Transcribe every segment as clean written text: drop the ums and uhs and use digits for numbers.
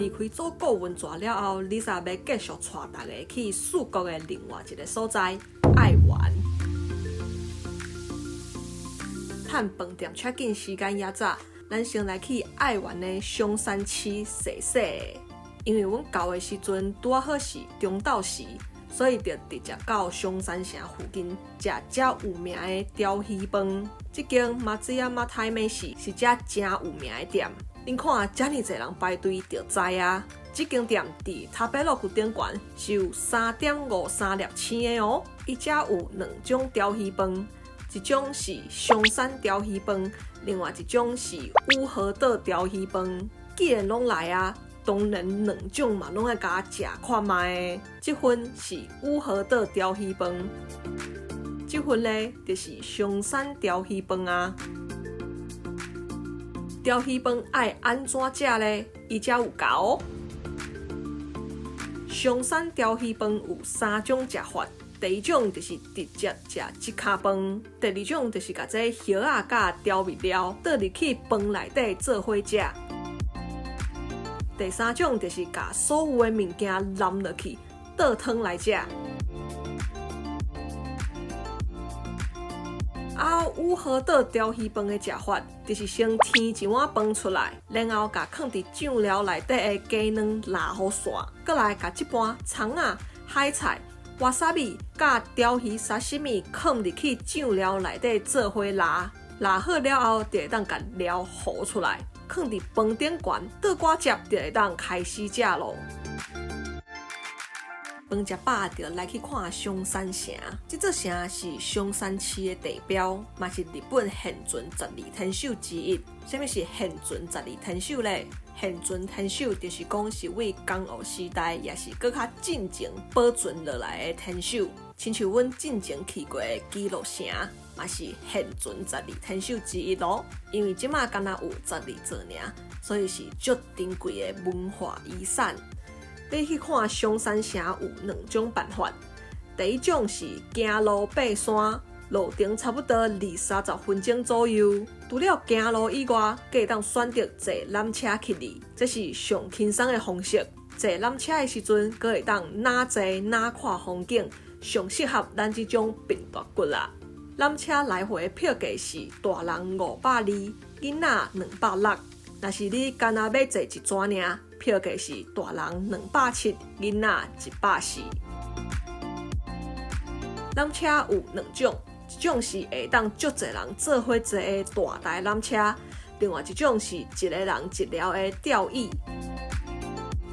離開祖國溫泉了後，Lisa 欲繼續帶大家去四國的另外一个所在——愛媛。趁飯店 check in 時間猶早，咱先來去愛媛的松山市踅踅。因為阮到的時陣拄仔好是中晝時，所以就直接到松山城附近食遮有名的鯛魚飯。這間松山鯛鯭是遮誠有名的店。恁看遮爾濟人排隊就知啊！這間店佇 Tabelog 頂懸是有3.53粒星的哦。伊遮有兩種鯛魚飯，一種是松山鯛魚飯，另外一種是宇和島鯛魚飯。既然攏來啊，當然兩種嘛攏愛共食看覓。這份是宇和島鯛魚飯，這份咧就是松山鯛魚飯啊。鯛魚飯愛按怎食咧？伊遮有教哦。松山鯛魚飯有三種食法，第一種就是直接食這跤飯，第二種就是共這葉仔佮調味料倒入去飯內底做伙食，第三種就是共所有的物件淋落去倒湯來食。啊，宇和島鯛魚飯的食法，就是先添一碗飯出來，然後共囥佇醬料內底的雞卵撈予散，閣來共這盤蔥仔、海菜、わさび佮鯛魚沙西米囥入去醬料內底做伙撈，撈好了後，就會當共料糊出來，囥佇飯頂懸，倒掛汁就會當開始食囉。飯食飽就來去看松山城，這座城是松山市的地標，嘛是日本現存十二天守之一。啥物是現存十二天守咧？現存天守就是講是對江戶時代，抑是閣較進前保存落來的天守。親像阮進前去過的基洛城，嘛是現存十二天守之一囉。因為這馬干焦有十二座爾，所以是足珍貴的文化遺產。欲去看松山城有兩種辦法，第一種是行路爬山，路程差不多二三十分鐘左右。除了行路以外，閣會當選擇坐纜車去哩，這是上輕鬆的方式。坐纜車的時陣，閣會當若坐若看風景，上適合咱這種貧大骨啦。纜車來回的票價是大人520，囡仔260。若是你干焦欲坐一逝爾，票價是大人270，囡仔140。纜車有兩種，一種是會當足濟人做伙坐的大台纜車，另外一種是一个人一寮的吊椅。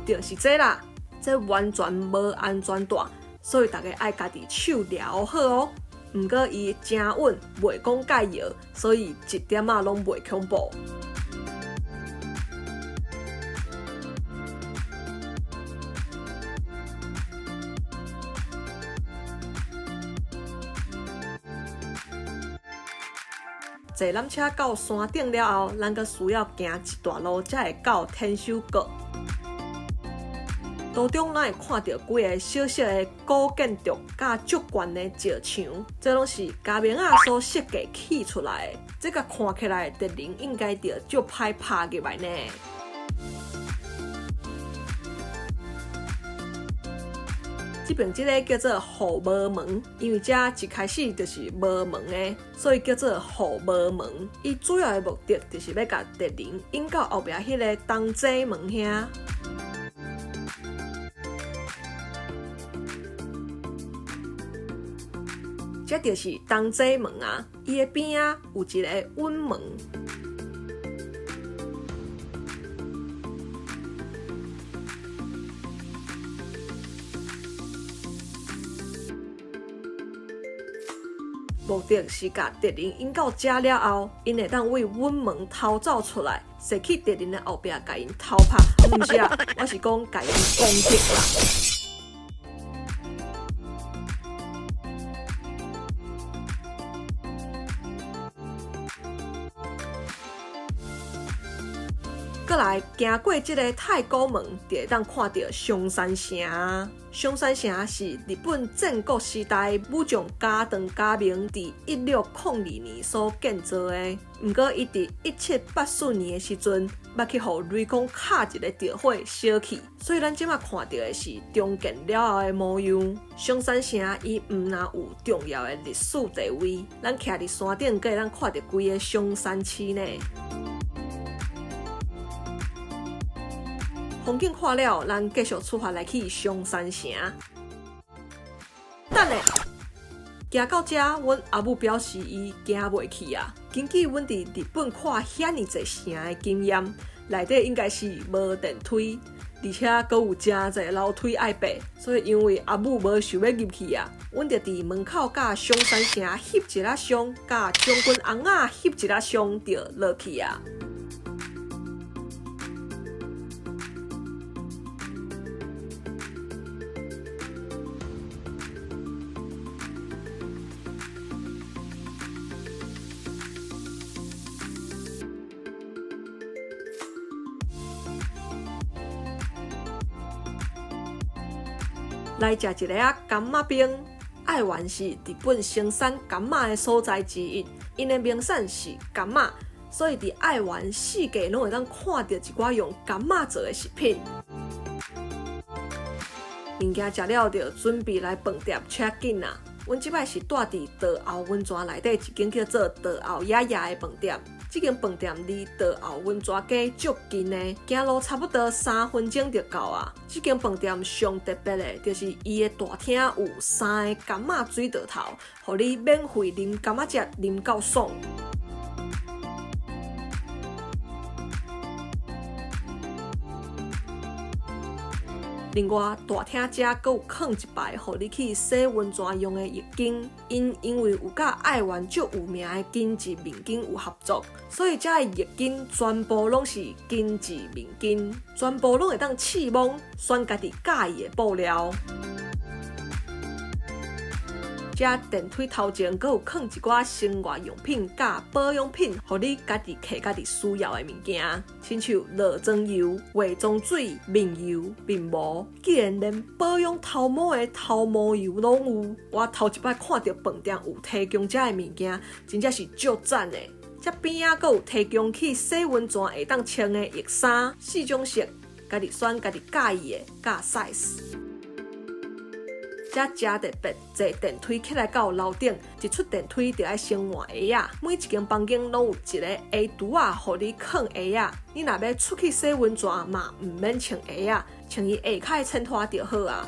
就是這啦，這完全無安全帶，所以大家愛家己手掠好哦。毋過伊誠穩，袂講蓋搖，所以一點仔攏袂恐怖。坐纜車到山頂了後，咱閣需要行一段路才會到天守閣。途中咱會看著幾个小小的古建築，佮足懸的石牆，這攏是嘉明仔所設計起出來的。這个看起來敵人應該著足歹拍入來呢。這邊這个叫做虎無門，因為遮一開始就是無門的，所以叫做虎無門。伊主要的目的就是欲共敵人引到後壁彼个東濟門遐。這就是東濟門啊，伊的邊仔有一个穩門。目的是共敵人引到遮了後，𪜶會當對穩門逃走出來，踅去敵人的後壁，共𪜶偷拍。毋是啊，我是講共𪜶攻擊啦。閣來行過這个太鼓門，就會當看著松山城。松山城是日本戰國時代武將加藤嘉明佇1602年所建造的。毋過，伊佇1784年的時陣，捌去予雷公敲一个著火燒去，所以咱這馬看著的是重建了後的模樣。松山城伊毋但有重要的歷史地位，咱徛佇山頂，閣會當看著規个松山市呢。風景看了，咱繼續出發來去松山城。等下，行到遮，阮阿母表示伊行袂去啊。根據阮佇日本看遐爾濟城的經驗，內底應該是無電梯，而且閣有誠濟樓梯愛爬，所以因為阿母無想欲入去啊，阮就佇門口佮松山城翕一下相，佮將軍尪仔翕一下相，就落去啊。來食一个仔柑仔冰。愛媛是日本生產柑仔的所在之一，𪜶的名產是柑仔，所以佇愛媛四界攏會當看著一寡用柑仔做的食品。物件食了就準備來飯店 check in 啊。阮這擺是蹛佇道後溫泉內底一間叫做道後爺爺的飯店。這間飯店離道後溫泉街足近的，行路差不多3分鐘就到啊。這間飯店上特別的，就是伊的大廳有三个柑仔水道頭，予你免費啉柑仔汁，啉到爽。另外，大廳遮閣有囥一排，予你去洗溫泉用的浴巾。𪜶因為有佮愛媛足有名的金治面巾有合作，所以遮的浴巾全部攏是金治面巾，全部攏會當試摸，選家己佮意的布料。遮電梯頭前閣有囥一寡生活用品佮保養品，予你家己摕家己需要的物件，親像落妝油、化妝水、面油、面膜，竟然連保養頭毛的頭毛油攏有。我頭一擺看著飯店有提供遮的物件，真正是足讚的。遮邊仔閣有提供去洗溫泉會當穿的浴衫，四種色，家己選家己佮意的佮 size。遮誠特別，坐電梯起來到樓頂，一出電梯就愛先換鞋仔。每一間房間攏有一个鞋櫥仔，予你囥鞋仔。你若欲出去洗溫泉嘛，毋免穿鞋仔，穿伊下跤的襯拖就好啊。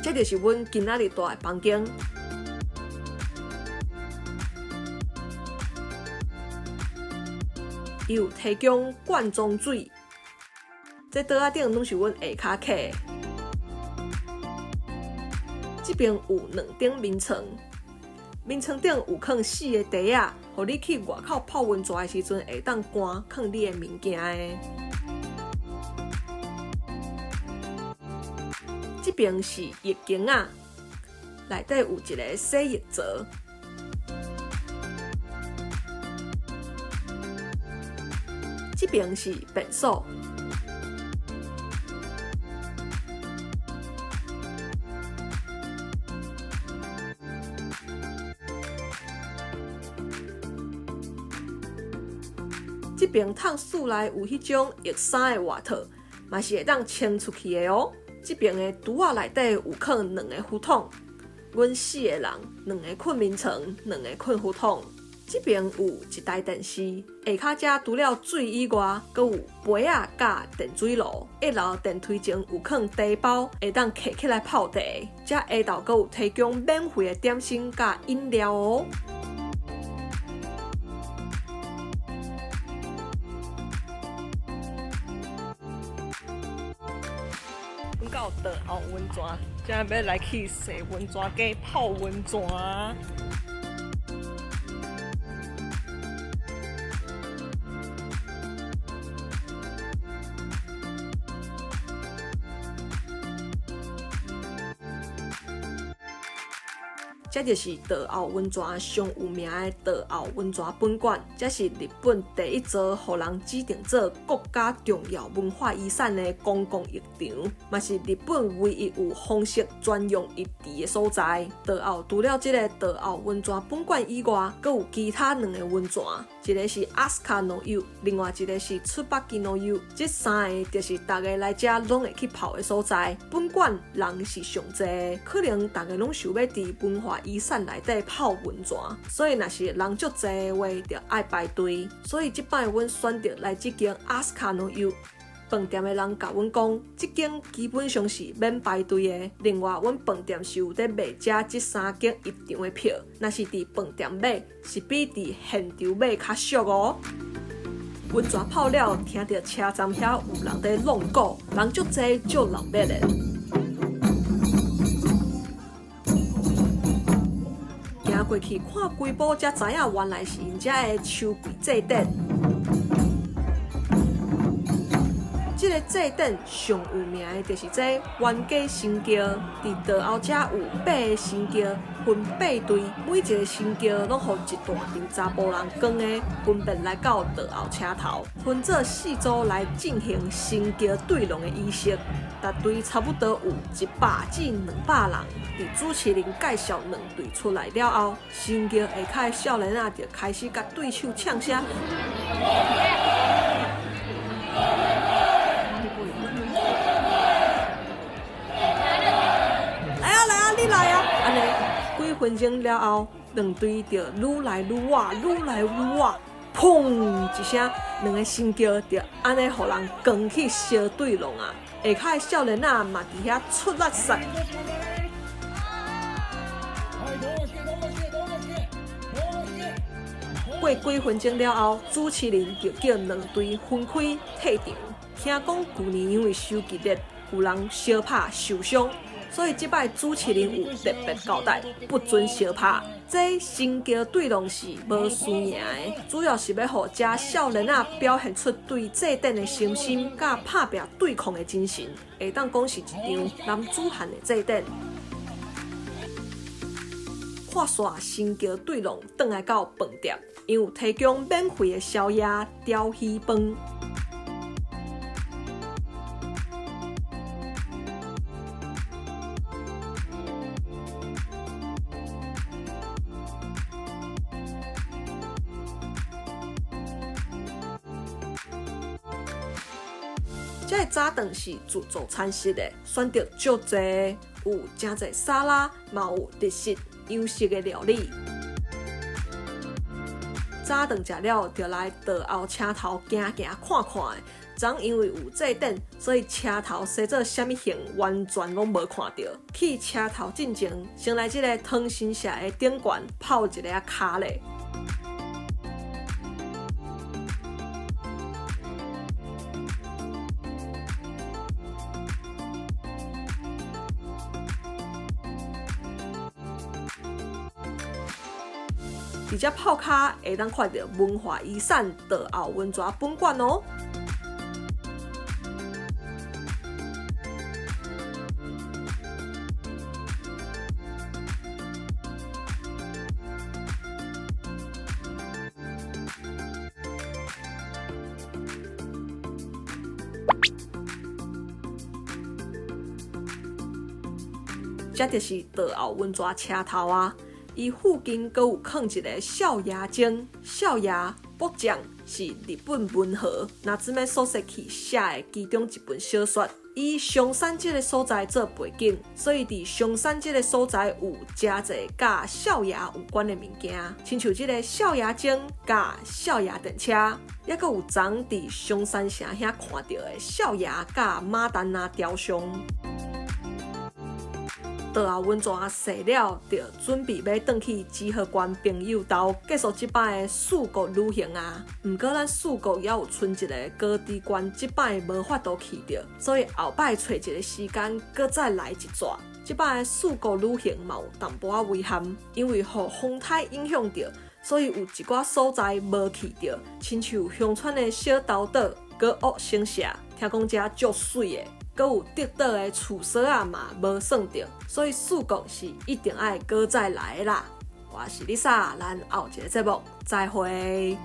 這就是阮今仔日蹛的房間。伊有提供罐裝水，這桌仔頂攏是阮下跤揢的。這邊有兩頂眠床，眠床頂有囥四个袋仔，予你去外口泡溫泉的時陣會當乾囥你的物件的。這邊是浴間仔，內底有一个洗浴槽。這邊是便所。這邊窗室內有彼種浴衫的外套，嘛是會當穿出去的哦。這邊的櫥仔內底有囥兩个浮筒，阮四个人，兩个睏眠床，兩个睏浮筒。這邊有一台電視，下跤遮除了水以外，閣有杯仔佮電水爐。一樓電梯前有囥茶包，會當揢起來泡茶。遮下晝閣有提供免費的點心佮飲料哦。阮到道後溫泉，這欲來去洗溫泉加泡溫泉。這就是道後溫泉上有名的道後溫泉本館，這是日本第一座予人指定做國家重要文化遺產的公共浴場，嘛是日本唯一有紅色專用浴池的所在。道後除了這个道後溫泉本館以外，閣有其他兩個溫泉，一个是飛鳥の湯，另外一个是椿の湯。這三个就是逐家來遮攏會去泡的所在。本館人是上濟，可能逐家攏想欲佇文化遺產內底泡溫泉，所以若是人足濟的話，就愛排隊。所以這擺阮選擇來這間飛鳥の湯。飯店的人共阮講，這間基本上是免排隊的。另外，阮飯店是有佇賣這三間浴場的票，若是佇飯店買，是比佇現場買較俗哦。溫泉泡了，聽著車站遐有人佇弄鼓，人足濟，足鬧熱的。行過去看幾步，才知影原來是𪜶遮的秋季祭典。這个祭典上有名的就是這冤家神轎，佇道後遮有八个神轎，分八隊，每一个神轎攏予一大陣查埔人扛的，分別來到道後車頭，分做四組來進行神轎對挵的儀式。逐隊差不多有100至200人。佇主持人介紹兩隊出來了後，神轎下跤的少年仔就開始共對手嗆聲。來啊來啊，你來啊！按呢幾分鐘了後，兩隊就愈來愈倚，愈來愈倚，砰一聲，兩个神轎就按呢予人扛去相對挵啊！下跤的少年仔嘛佇遐出力殺。過幾分鐘了後，主持人就叫兩隊分開退場。聽講舊年因為傷激烈，有人相拍受傷，所以這擺主持人有特別交代，不准相拍。這神轎對挵是無輸贏的，主要是欲予遮少年仔表現出對祭典的信心，佮拍拚對抗的精神，會當講是一場男子漢的祭典。看煞神轎對挵，轉來到飯店，𪜶有提供免費的宵夜鯛魚飯。這个早頓是自助餐式的，選擇足濟，有誠濟沙拉，嘛有日式、洋式的料理。早頓食了，就來道後車頭行行看看。昨昏因為有祭典，所以車頭生做啥物形，完全攏無看著。去車頭進前，先來這个湯神社的頂懸泡一下跤咧。佇遮泡跤會當看著文化遺產道後溫泉本館哦。這就是道後溫泉車頭啊！伊附近閣有囥一个少爺鐘，少爺卜將是日本文豪夏目漱石寫的其中一本小說。以松山這个所在做背景，所以佇松山這个所在有誠濟佮少爺有關的物件，親像這个少爺鐘佮少爺電車，抑閣有昨佇松山城遐看著的少爺佮馬丹娜雕像。道後溫泉洗了，就準備欲轉去滋賀縣朋友兜，繼續這擺的四國旅行啊。毋過咱四國猶有賰一个高知縣，這擺無法度去著，所以後擺揣一个時間，閣再來一逝。這擺四國旅行嘛有淡薄仔遺憾，因為予風颱影響著，所以有一寡所在無去著，親像香川的小豆島、閣屋神社，聽講遮足媠的。閣有竹島的厝鎖仔嘛無算著，所以四國是一定愛閣再來的啦。我是麗莎，咱後一个節目再會。